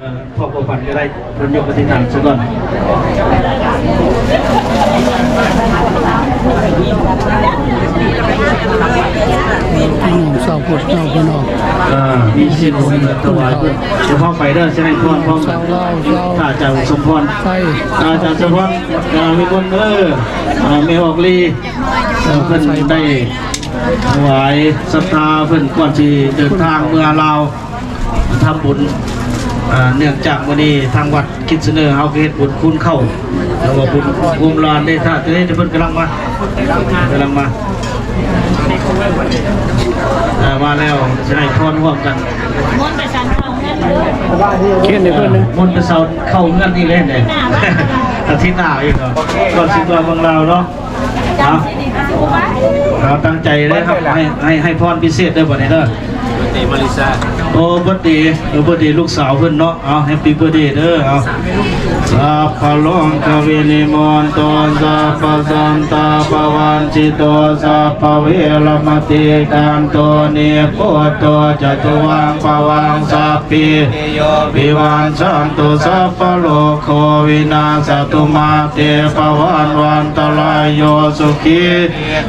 ເອີ ພໍ່ພໍ່ພັນກໍໄດ້ ເພິ່ນຍົກອະທິຖານຊະກ່ອນ. ພີ່ນ້ອງຊາວພຸດເຮົາ ພີ່ນ້ອງ ເອີ ມີສິນບຸນຖວາຍເພິ່ນ ດຽວເຮົາໄປເດີ ຊິໃຫ້ພອນພ້ອມກັນ ຊາວລາວ ຊາວ ອາຈານສົມພອນ ໄທ ອາຈານສົມພອນ ເອີ ມີບຸນເດີ ເອີ ແມ່ອອກລີ ເອີ ເພິ່ນໄດ້ຖວາຍສັດທາເພິ່ນ ກ່ອນຊິເດີນທາງເມືອລາວ ທຳບຸນ ເນື່ອງຈາກມື້ນີ້ທາງວັດຄິດຊະເນີເຮົາກໍເຮັດບຸນຄູນເຂົ້າ ແລ້ວກໍບຸນໂຮມລານເດ ຖ້າເພິ່ນກຳລັງມາ ກຳລັງມາ ເອີ ມາແລ້ວ ຊິໃຫ້ພອນຮ່ວມກັນ ເຂຍນໃຫ້ເພິ່ນ ເອີ ມົນໄປເຊົາເຂົ້າເຮືອນອີກແລ້ວເດ້ ອາທິດໜ້າອີກເນາະ ກ່ອນຊິຕົວເມືອງລາວເນາະ. ເອົາ ເອົາຕັ້ງໃຈເດີ ໃຫ້ ໃຫ້ ໃຫ້ພອນພິເສດເດີ ບັດນີ້ເດີ ໂອ້ ເບີດເດ ເອີ ເບີດເດລູກສາວເພິ່ນເນາະ ເອົາ ແຮັບປີ້ເບີດເດເດີ ເອົາ ສັບພະໂລກະວິນິມົນຕຸ ສັບພະສັນຕາປະວັນຊິໂຕ ສັບພະເວລະມະຕິກັນຕຸ ນິບພຸດໂຕຈະຕຸວັງພະວັງ ສັບພີຕິໂຍວິວັດຊັນຕຸ ສັບພະໂລໂຄວິນາສະຕຸ ມາເຕພະວັດວັນຕະລາຍໂຍ ສຸຂີ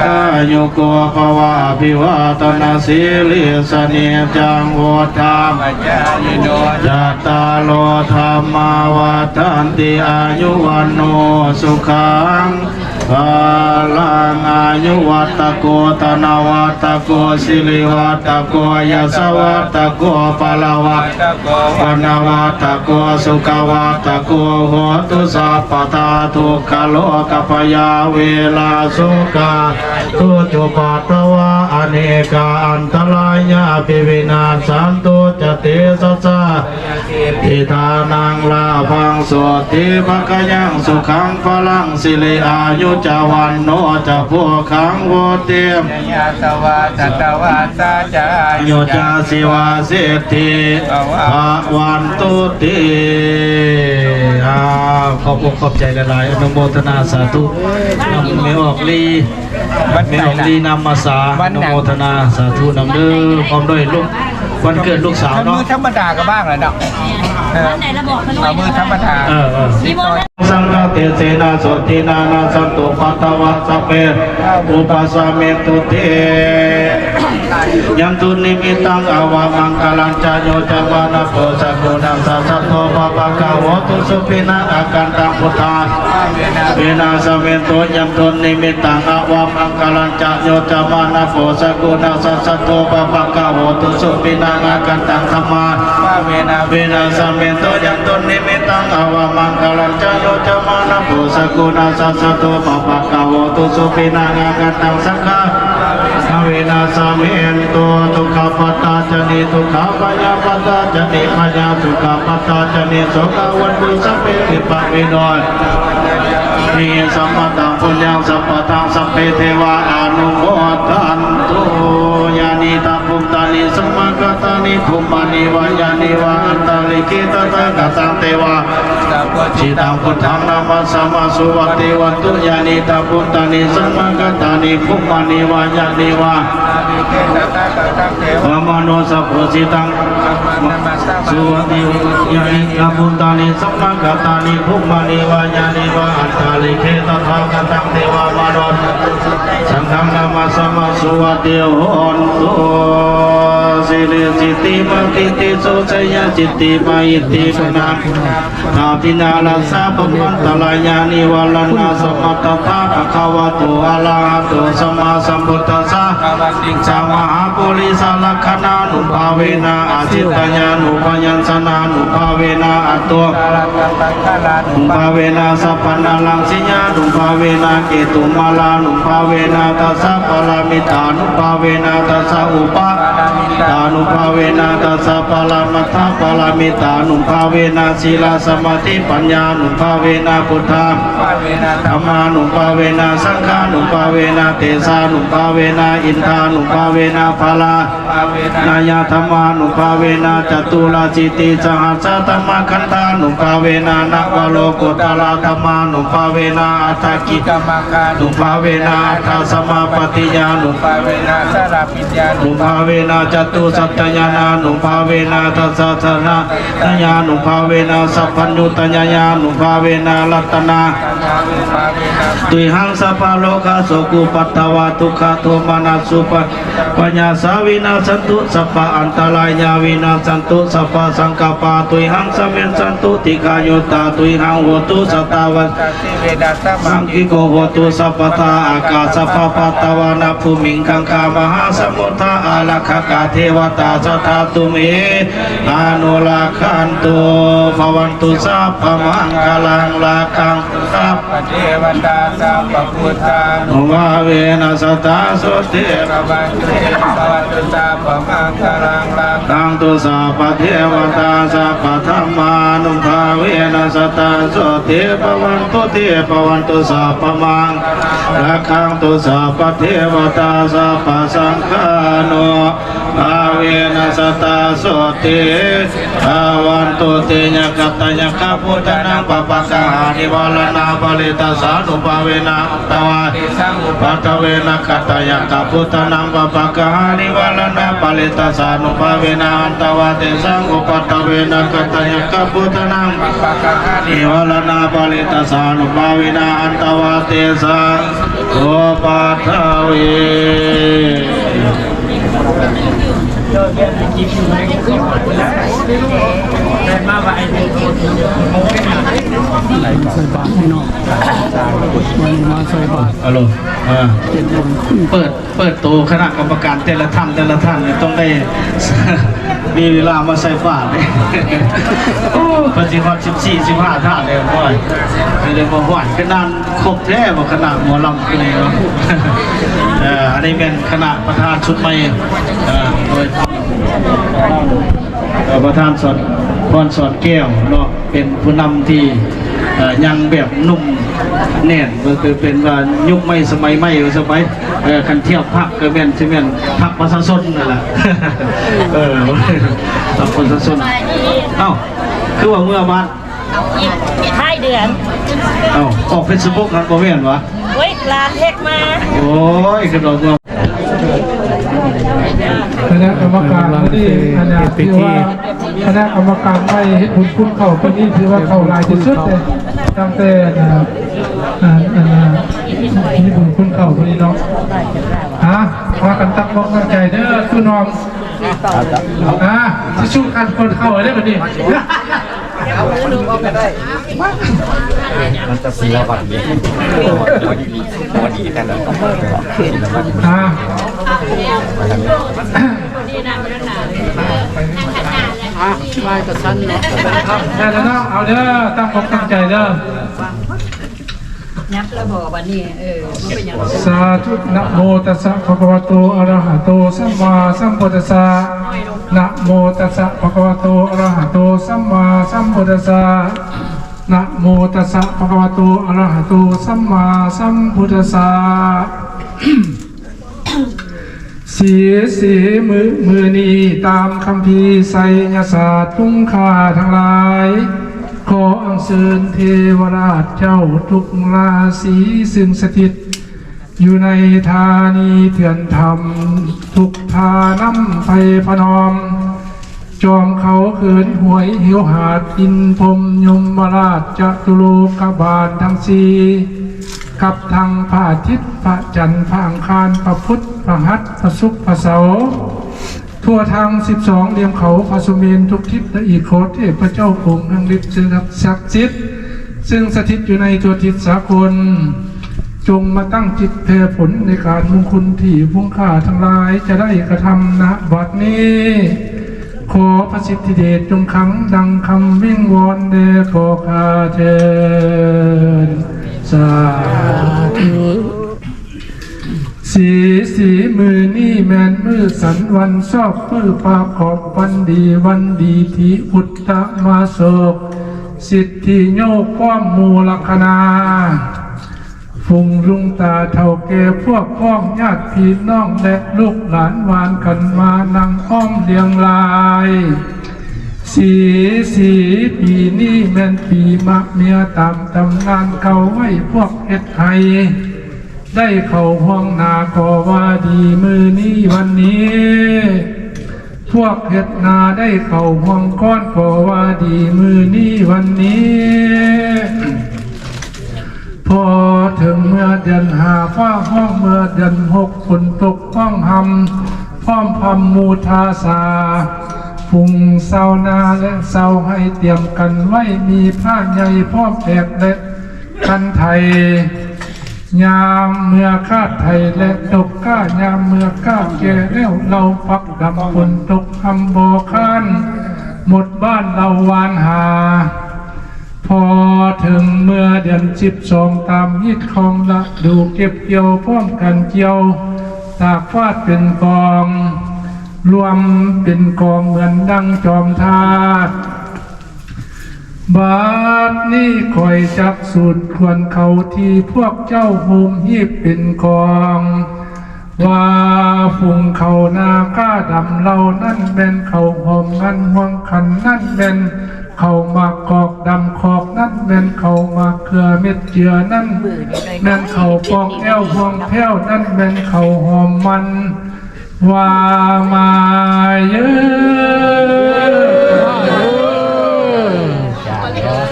ກາຍຸໂກພະວະ ອະພິວາທະນະສີລິສະນິຈຈັງ ວຸດທາປະຈາຍິໂນ ຈັດຕາໂລ ທຳມາ ວັດທັນຕິ ອາຍຸ ວັນໂນ ສຸຂັງ ພະລັງ ອາຍຸວັດຕະໂກ ທະນະວັດຕະໂກ ສິລິວັດຕະໂກ ຍະສະວັດຕະໂກ ພະລະວັດຕະໂກ ວັນນະວັດຕະໂກ ສຸຂະວັດຕະໂກ ໂຫຕຸ ສັບພະທາ ທຸກຂະໂລກະພະຍາ ເວລາ ໂສກາ ທຸກອຸປັດທະວາ ອະເນກາ ອັນຕະລາຍາ ອະພິວິນາສສັນຕຸ ຈະເຕຊະສາ ທິທານັງ ລາພັງ ໂສຕິ ພະຄະຍັງ ສຸຂັງ ພະລັງ ສິລິ ອາຍຸ ຈະ ວັນໂນ ຈະ ໂພຄັງ ວຸດຕິ ຍາສະວາ ສັດຕະວັດສາ ຈະ ອາຍຸ ຈາ ຊີວະ ສິດທິ ພະວັນຕຸ ຕິ. ອ້າວ ຂອບອົກຂອບໃຈຫຼາຍໆ ອະນຸໂມທະນາສາທຸ ນຳແມ່ອອກລີ ແມ່ອອກລີ ນຳມາສາ ອະນຸໂມທະນາສາທຸນຳເດີ ພ້ອມດ້ວຍລູກ ວັນເກີດລູກສາວເນາະ ມື້ທຳມະດາກໍບ້າງແລ້ວເນາະ ເອີ ມື້ທຳມະດາ ເອີ ເອີ ສິບໂມງ ສັງຄະເຕເສນະ ໂສຕິນາ ນະສັນຕຸ ປັດຖະວາ ສັບເປ ອຸປະສະມິນຕຸ ເຕ ຍັນຕຸນິມິດຕັງ ອາວະມັງຄະລັງ ຈະ ໂຍ ຈະ ມາ ນະ ໂພ ສະກຸນາ ສະ ສັດໂທ ປະ ປະ ກະ ໂຫ ຕຸ ສຸ ປິ ນັງ ອາ ຄັນ ຕັງ ພຸດທາ ເວນາ ສະເມນໂຕ ຍັນຕຸນິມິດຕັງ ອາວະມັງຄະລັງ ຈະ ໂຍ ຈະ ມາ ນະ ໂພ ສະກຸນາ ສະ ສັດໂທ ປະ ປະ ກະ ໂຫ ຕຸ ສຸ ປິ ນັງ ອາ ຄັນ ຕັງ ທຳມາ ເວນາ ເວນາ ສະເມນໂຕ ຍັນຕຸນິມິດຕັງ ອາວະມັງຄະລັງ ຈະ ໂຍ ຈະ ມາ ນະ ໂພ ສະກຸນາ ສະ ສັດໂທ ປະ ປະ ກະ ໂຫ ຕຸ ສຸ ປິ ນັງ ອາ ຄັນ ຕັງ ສັງຄາ ເວນາ ສະເມນໂຕ ທຸກຂະປັດຕາ ຈະ ນິ ທຸກຂະ ພະຍາປັດຕາ ຈະ ນິ ພະຍາ ໂສກະປັດຕາ ຈະ ນິ ໂສກາ ໂຫນຕຸ ສັບເປ ວິປະ ວິນາ ເມ ສະ ມະ ຕັງ ປຸນຍັງ ສະ ປະ ທັງ ສັບເປ ເທວາ ອະນຸໂມທັນຕຸ ຍານິ ທະ ພູຕານິ ສະ ມາ ກະ ຕາ ນິ ພູມາ ນີ ວາ ຍາ ນີ ວາ ອັນຕະລິ ເກ ຕະ ທະ ກະ ຕັງ ເທວາ ສິຕັງ ພຸດທັງ ນະ ມະ ສາ ມະ ສຸ ວັດ ເຕ ວັນ ຕຸ ຍານິ ທະ ພູຕານິ ສະ ມາ ກະ ຕາ ນິ ພູມາ ນີ ວາ ຍາ ນີ ວາ ວາ ມະ ໂນ ສະ ໂພ ສິຕັງ ສຸ ວັດ ເຕ ຍານິ ທະ ພູຕານິ ສະ ມາ ກະ ຕາ ນິ ພູມາ ນີ ວາ ຍາ ນີ ວາ ອັນຕະລິ ເກ ຕະ ທະ ກະ ຕັງ ເທວາ ມະ ໂນ ສະ ສັງ ນະ ມະ ສາ ມະ ສຸ ວັດ ເຕ ໂຫນຕຸ ສິລິ ສິດທິ ມະ ທິ ຕິ ໂສ ໄຊຍະ ສິດທິ ມະ ຫິດ ຕິ ມະ ນາ ທາ ພິນາ ລະ ສາ ພະ ວັນຕະລາຍາ ນິ ວາ ລະ ນາ ສະ ມະ ຕະ ທາ ພະ ຄະ ວະ ໂຕ ອະ ລະ ຫະ ໂຕ ສຳ ມາ ສຳ ພຸດ ທັດ ສະ ສະ ມະ ຫາ ປຸ ຣິ ສະ ລັກ ຄະ ນາ ນຸ ພາ ເວ ນາ ອາ ສິດ ຕະ ຍາ ນຸ ພະ ຍັນ ຊະ ນາ ນຸ ພາ ເວ ນາ ອະ ໂຕ ນຸ ພາ ເວ ນາ ສະ ພະ ນາ ລັງ ສິ ຍາ ນຸ ພາ ເວ ນາ ເກ ຕຸ ມາ ລາ ນຸ ພາ ເວ ນາ ທັດ ສະ ປະ ຣາ ມິ ຕາ ນຸ ພາ ເວ ນາ ທັດ ສະ ອຸ ປະ ຕາ ນຸ ພາ ເວ ນາ ທັດ ສະ ປະ ຣາ ມັດ ຖະ ປະ ຣາ ມິ ຕາ ນຸ ພາ ເວ ນາ ສີ ລາ ສະ ມາ ທິ ປັນ ຍາ ນຸ ພາ ເວ ນາ ພຸດ ທະ ທຳ ມາ ນຸ ພາ ເວ ນາ ສັງ ຄາ ນຸ ພາ ເວ ນາ ເຕ ຊາ ນຸ ພາ ເວ ນາ ອິນ ທາ ນຸ ພາ ເວ ນາ ພະ ຣາ ນາ ຍາ ທຳ ມາ ນຸ ພາ ເວ ນາ ຈະ ຕຸ ລະ ສິ ຕິ ສະ ຫັດ ສະ ທຳ ມະ ຄັນ ທາ ນຸ ພາ ເວ ນາ ນະ ວະ ໂລ ກຸດ ຕະ ຣາ ທຳ ມາ ນຸ ພາ ເວ ນາ ອັດ ຖະ ກິ ກຳ ມະ ຄາ ນຸ ພາ ເວ ນາ ອັດ ຖະ ສະ ມາ ປັດ ຕິ ຍາ ນຸ ພາ ເວ ນາ ສາ ຣາ ປິ ຍາ ນຸ ພາ ເວ ນາ ຈະ ຕຸ ສະຕະຍານານຸພາເວນະ ທັດສະທະນະຍານຸພາເວນະ ສັບພັນຍຸຕະຍານານຸພາເວນະ ລັດຕະນາ ຕຸຍຫັງ ສັບພະໂລກາ ໂສກຸປັດທະວາ ທຸກຂະໂທມະນັດສຸປະ ພະຍາສາວິນາສັນຕຸ ສັບພະອັນຕະລາຍາວິນາສັນຕຸ ສັບພະສັງກັບປາຕຸຍຫັງສະເມນສັນຕຸ ທິກຂາຍຸດຕາຕຸຍຫັງໂຫຕຸ ສັດຕາວັດສະຕິເວດາສະມັງກິໂກໂຫຕຸ ສັບພະທາອາກາສະພະພັດຕະວານະພູມິງ ຄັງຄາມະຫາສະມຸດທາອາລັກຂະກາເທວະຕາສັດທາຕຸມເອ ອະນຸລັກຂັນຕຸ ພະວັນຕຸ ສັບພະມັງຄະລັງ ລັກຂັງ ສັບພະເທວະຕາ ສັບພະພຸດທານຸພາເວນະ ສັດທາໂສຕິ ພະວັນຕຸ ພະວັນຕຸ ສັບພະມັງຄະລັງ ລັກຂັງຕຸ ສັບພະເທວະຕາ ສັບພະທຳມານຸພາເວນະ ສັດທາໂສຕິ ພະວັນຕຸ ຕິ ພະວັນຕຸ ສັບພະມັງຄະລັງ ລັກຂັງຕຸ ສັບພະເທວະຕາ ສັບພະສັງຄານຸ ພາເວນະ ສັດທາໂສຕິ ພະວັນຕຸ ຕິ ຍະກະຕະຍະກະພຸດທານັງ ປະປະກະຫານິວາລະນາ ປະລິດຕະສານຸພາເວນະ ອັນຕະວາເຕສັງ ອຸປັດທະເວນະ ກະຕະຍະກະພຸດທານັງ ປະປະກະຫານິວາລະນາ ປະລິດຕະສານຸພາເວນະ ອັນຕະວາເຕສັງ ອຸປັດທະເວນະ ກະຕະຍະກະພຸດທານັງ ປະປະກະຫານິວາລະນາ ປະລິດຕະສານຸພາເວນະ ອັນຕະວາເຕສັງ ອຸປັດທະເວ ໃສ່ບາດພີ່ນ້ອງ ມາໃສ່ບາດ ອາ ເປັນບຸນ ເປີດ ເປີດໂຕຄະນະກຳມະການແຕ່ລະທ່ານ ແຕ່ລະທ່ານນີ້ຕ້ອງໄດ້ ມີເວລາມາໃສ່ບາດ ໂອ້ ເພິ່ນຊິຮອດສິບສີ່ ສິບຫ້າທ່ານແລ້ວ ໂອ້ຍ ເລີຍວ່າ ຫ້ວຍ ຄືນັ້ນ ຄົບແທ້ບໍ່ຄະນະໝໍລຳຄືນີ້ເນາະ ເອີ ອັນນີ້ແມ່ນຄະນະປະທານຊຸດໃໝ່ ເອີ ໂດຍ ເອີ ປະທານສອນ ພອນສອນແກ້ວເນາະ ເປັນຜູ້ນຳທີ່ ເອີ ຍັງແບບໜຸ່ມແໜ້ນ ກໍຄືເປັນວ່າຍຸກໃໝ່ສະໄໝໃໝ່ວ່າຊັ້ນໄປ ເອີ ຄັນທຽບພັກກໍແມ່ນ ຊິແມ່ນພັກປະຊາຊົນນັ້ນລະ ເອີ ພັກປະຊາຊົນ ເອົ້າ ຄືວ່າເມືອບ້ານ ທ້າຍເດືອນ ເອົ້າ ອອກເຟສບຸກຫັ້ນບໍ່ແມ່ນຫວາ? ໂອ້ຍ ຫຼານແທັກມາ ໂອ້ຍ ຄືວ່າເມືອ ຄະນະກຳມະການມື້ນີ້ ອັນນະ ເຮັດພິທີ ຖືວ່າຄະນະກຳມະການໃໝ່ເຮັດບຸນຄຸນເຂົ້າປີນີ້ ຖືວ່າເຂົ້າຫຼາຍທີ່ສຸດເດ້ ຕັ້ງແຕ່ ອັນນະ ອັນນະ ມີບຸນຄຸນເຂົ້າປີນີ້ເນາະ ຮະ ພາກັນຕັ້ງອົກຕັ້ງໃຈເດີ ສູ້ນ້ອງ ຮະ ຊິສູ້ກັນຄົນເຂົ້າເດ້ບັດນີ້. ມັນຈະສິລະວັດດີ ພໍດີແທ້ລະ ສິລະວັດ ອ່າ ອ່າ ໄດ້ແລ້ວເນາະ ເອົາເດີ ຕັ້ງອົກຕັ້ງໃຈເດີ. ຍັບແລ້ວບໍ່ບັດນີ້? ເອີ ບໍ່ເປັນຫຍັງ. ສາທຸ ນະໂມຕັດສະ ພະຄະວະໂຕ ອະລະຫະໂຕ ສຳມາສຳພຸດທັດສະ ນະໂມຕັດສະ ພະຄະວະໂຕ ອະລະຫະໂຕ ສຳມາສຳພຸດທັດສະ ນະໂມຕັດສະ ພະຄະວະໂຕ ອະລະຫະໂຕ ສຳມາສຳພຸດທັດສະ. ສີ ສີ ມື້ ມື້ນີ້ຕາມຄຳພີໄສຍະສາດ ທຸງຂ້າທັງຫຼາຍ ຂໍອັນເຊີນເທວະລາດເຈົ້າທຸກລາສີ ຊຶ່ງສະຖິດຢູ່ໃນທານີເຖື່ອນຖ້ຳ ທຸກທ່ານຳໄພພະນອມ ຈອມເຂົາເຂີນຫ້ວຍຫິວຫາດ ອິນພົມຍົມມະລາດ ຈະຕຸໂລກະບານທັງສີ່ ກັບທັງພະອາທິດ ພະຈັນ ພະອັງຄານ ພະພຸດ ພະຫັດ ພະສຸກ ພະເສົາ ທົ່ວທັງສິບສອງຫຼ່ຽມເຂົາ ພະສຸເມນທຸກທິດ ແລະ ອີກຂໍເທບພະເຈົ້າອົງແຫ່ງລິດ ສັກສິດ ຊຶ່ງສະຖິດຢູ່ໃນທົ່ວທິດສາກົນ ຈົ່ງມາຕັ້ງຈິດແຜ່ຜົນໃນການມຸງຄຸນ ທີ່ພວກຂ້າທັງຫຼາຍຈະໄດ້ກະທຳນະບັດນີ້. ຂໍພະສິດທິເດດຈົ່ງຂັງດັ່ງຄຳວິງວອນແດ່ພວກຂ້າເທີ້ນ. ສາທຸ. ສີ ສີ ມື້ນີ້ແມ່ນມື້ສັນວັນຊອບ ມື້ປະກອບວັນດີ ວັນດີທີ່ອຸດຕະມາໂສກ ສິດທິໂຍກພ້ອມໝູ່ລັກຂະນາ ຝູງລຸງຕາເຖົ້າແກ່ ພວກພ້ອງຍາດພີ່ນ້ອງ ແລະ ລູກຫຼານຫວານກັນມານັ່ງອ້ອມລຽງລາຍ. ສີ ສີ ປີນີ້ແມ່ນປີມະເມຍ ຕາມຕຳນານເກົ່າໄວ້ພວກເຮັດໃຫ້ ໄດ້ເຂົ້າຮ່ວງໜ້າກໍວ່າດີ ມື້ນີ້ວັນນີ້ ພວກເຮັດນາໄດ້ເຂົ້າຮ່ວມກ້ອນກໍວ່າດີມື້ນີ້ວັນນີ້ ພໍເຖິງເມື່ອເດືອນຫ້າຟ້າຮ້ອງ ເມື່ອເດືອນຫົກຝົນຕົກຮ້ອງຮຳ ພ້ອມພຳມູທາສາ ຝູງຊາວນາແລະຊາວໄຮ່ຕຽມກັນໄວ້ ມີພ້າໃຫຍ່ພ້ອມແອກແລະ ຄັນໄຖ ຍາມເມື່ອຄາດໄຖແລະຕົກກ້າ ຍາມເມື່ອກ້າແກ່ແລ້ວ ເລົາປັກດຳ ຝົນຕົກຮຳບໍ່ຄ້ານ ໝົດບ້ານເລົາຫວ່ານຫາ ພໍເຖິງເມື່ອເດືອນສິບສອງ ຕາມຮີດຄອງລະດູເກັບກ່ຽວ ພ້ອມກັນກ່ຽວຕາກຟາດເປັນກອງ ລວມເປັນກອງເໝືອນດັ່ງຈອມທາດ. ບາດນີ້ຂ້ອຍຈັກສູດຄວນເຂົ້າທີ່ພວກເຈົ້າໂຮມຮີບເປັນກອງ ວ່າຝູງເຂົ້ານາກ້າດຳເຫຼົ່ານັ້ນແມ່ນເຂົ້າຫອມງານຫ່ວງຂັນ ນັ້ນແມ່ນເຂົ້າໝາກກອກດຳຂອກ ນັ້ນແມ່ນເຂົ້າໝາກເຂືອເມັດເຈືອ ນັ້ນແມ່ນເຂົ້າປອກແອ້ວຫ່ວງແພ້ວ ນັ້ນແມ່ນເຂົ້າຫອມມັນ ວ່າມາເຢີ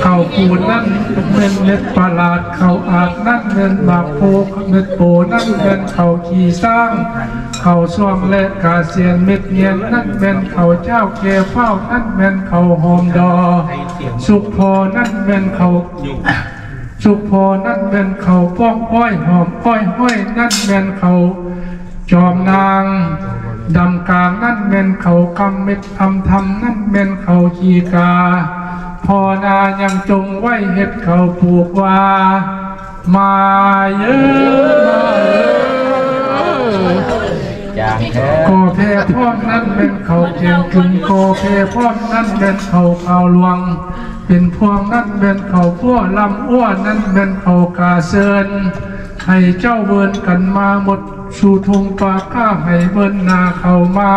ເຂົ້າປູນນັ້ນແມ່ນເມັດປະຫຼາດ ເຂົ້າອາດນັ້ນແມ່ນໝາກໂພ ເມັດໂປນັ້ນແມ່ນເຂົ້າຂີ້ຊ້າງ ເຂົ້າຊ່ວງແລະກາເສນ ເມັດງຽນນັ້ນແມ່ນເຂົ້າຈ້າວ ແກ່ຟ້າວນັ້ນແມ່ນເຂົ້າຫອມດໍ ສຸກພໍນັ້ນແມ່ນເຂົ້າ ສຸກພໍນັ້ນແມ່ນເຂົ້າປ້ອງອ້ອຍ ຫອມອ້ອຍຫ້ອຍ ນັ້ນແມ່ນເຂົ້າຈອມນາງ ດຳກາງນັ້ນແມ່ນເຂົ້າກຳເມັດອຳທຳ ນັ້ນແມ່ນເຂົ້າຂີ້ກາ ພໍ່ນາຍັງຈົ່ງໄວ້ເຮັດເຂົ້າປູກວ່າ ມາເຢີ ມາເຢີ ຈາງແທ້ ກໍແຜ່ພ້ອມນັ້ນແມ່ນເຂົ້າແກງກຶງ ກໍແຜ່ພ້ອມນັ້ນແມ່ນເຂົ້າຂາວຫຼວງ ເປັນພວງນັ້ນແມ່ນເຂົ້າພົວ ລຳອ້ວນັ້ນແມ່ນເຂົ້າກາເຊີນ ໃຫ້ເຈົ້າເວີນກັນມາໝົດສູ່ທົ່ງປາກ້າ ໃຫ້ເວີນໜ້າເຂົ້າມາ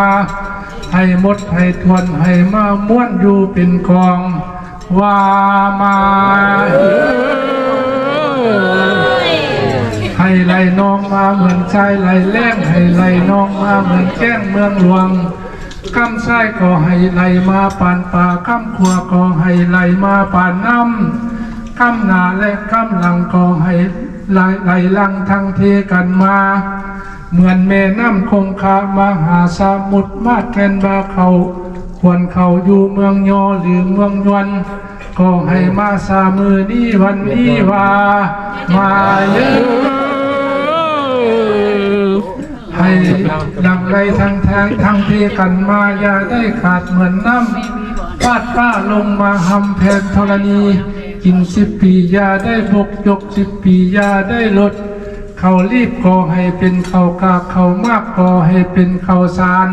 ໃຫ້ໝົດໃຫ້ຖ້ວນ ໃຫ້ມາມ້ວນຢູ່ເປັນກອງ ວ່າມາ ໃຫ້ໄຫຼນອງມາເໝືອນຊາຍໄຫຼແລ້ງ ໃຫ້ໄຫຼນອງມາເໝືອນແກ້ງເມືອງຫຼວງ ກ້ຳຊ້າຍກໍໃຫ້ໄຫຼມາປານປາ ກ້ຳຂວາກໍໃຫ້ໄຫຼມາປານນ້ຳ ກ້ຳໜ້າແລະກ້ຳຫຼັງກໍໃຫ້ໄຫຼ ໄຫຼຫຼັງທັງເທກັນມາ ເໝືອນແມ່ນ້ຳຄົງຄາມະຫາສະໝຸດ ມາດແມ່ນວ່າເຂົ້າ ຄວນເຂົ້າຢູ່ເມືອງຍໍ ຫຼືເມືອງຍວນ ກໍໃຫ້ມາຊາມື້ນີ້ວັນນີ້ວ່າ ມາເດີ້ ໃຫ້ຫຼັ່ງໄຫຼທັງທາງ ທັງເທກັນມາ ຢ່າໄດ້ຂາດເໝືອນນ້ຳ ຟາດຟ້າລົງມາຫຳແຜ່ນທໍລະນີ ກິນສິບປີຢ່າໄດ້ບົກ ຍົກສິບປີຢ່າໄດ້ລົດ ເຂົ້າລີບກໍໃຫ້ເປັນເຂົ້າກາກ ເຂົ້າໝາກກໍໃຫ້ເປັນເຂົ້າສານ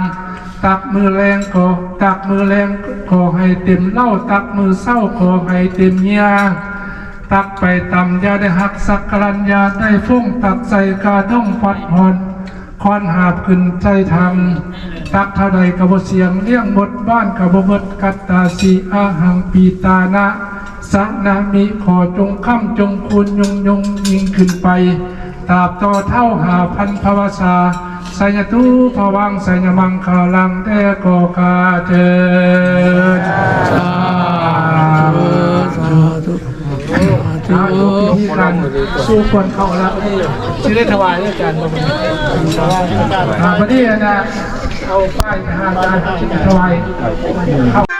ຕັກມື້ແລງກໍ ຕັກມື້ແລງກໍໃຫ້ເຕັມເຫຼົ້າ ຕັກມື້ເຊົ້າກໍໃຫ້ເຕັມເຫຍື້ອ ຕັກໄປຕຳຢ່າໄດ້ຫັກ ສັກກະລັນຢ່າໄດ້ຟົ້ງ ຕັກໃສ່ກະດ້ອງຟັດຫອນ ຄ້ອນຫາບຂຶ້ນໃສ່ຖັງ ຕັກເທົ່າໃດກໍບໍ່ສຽງ ລ້ຽງໝົດບ້ານກໍບໍ່ໝົດ ກັດຕາສີອະຫັງປີຕານະ ສະນະມິ ຂໍຈົ່ງຄ້ຳຈົ່ງຄູນຍົງຍົງຍິ່ງຂຶ້ນໄປ ຕາບຕໍ່ເທົ່າຫ້າພັນພະວະສາ ໄຊຍະຕຸພະວັງ ໄຊຍະມັງຄະລັງແດ່ກໍກາເທີນ ສາທຸ ສາທຸ ສາທຸ ພິທີການສູ່ຄວນເຂົ້າລະ ຊິໄດ້ຖວາຍອາຈານບໍ່? ອ່າ ບັດນີ້ນະ ເອົາປ້າຍໄປຫາອາຈານ ຊິໄປຖວາຍເຂົ້າ.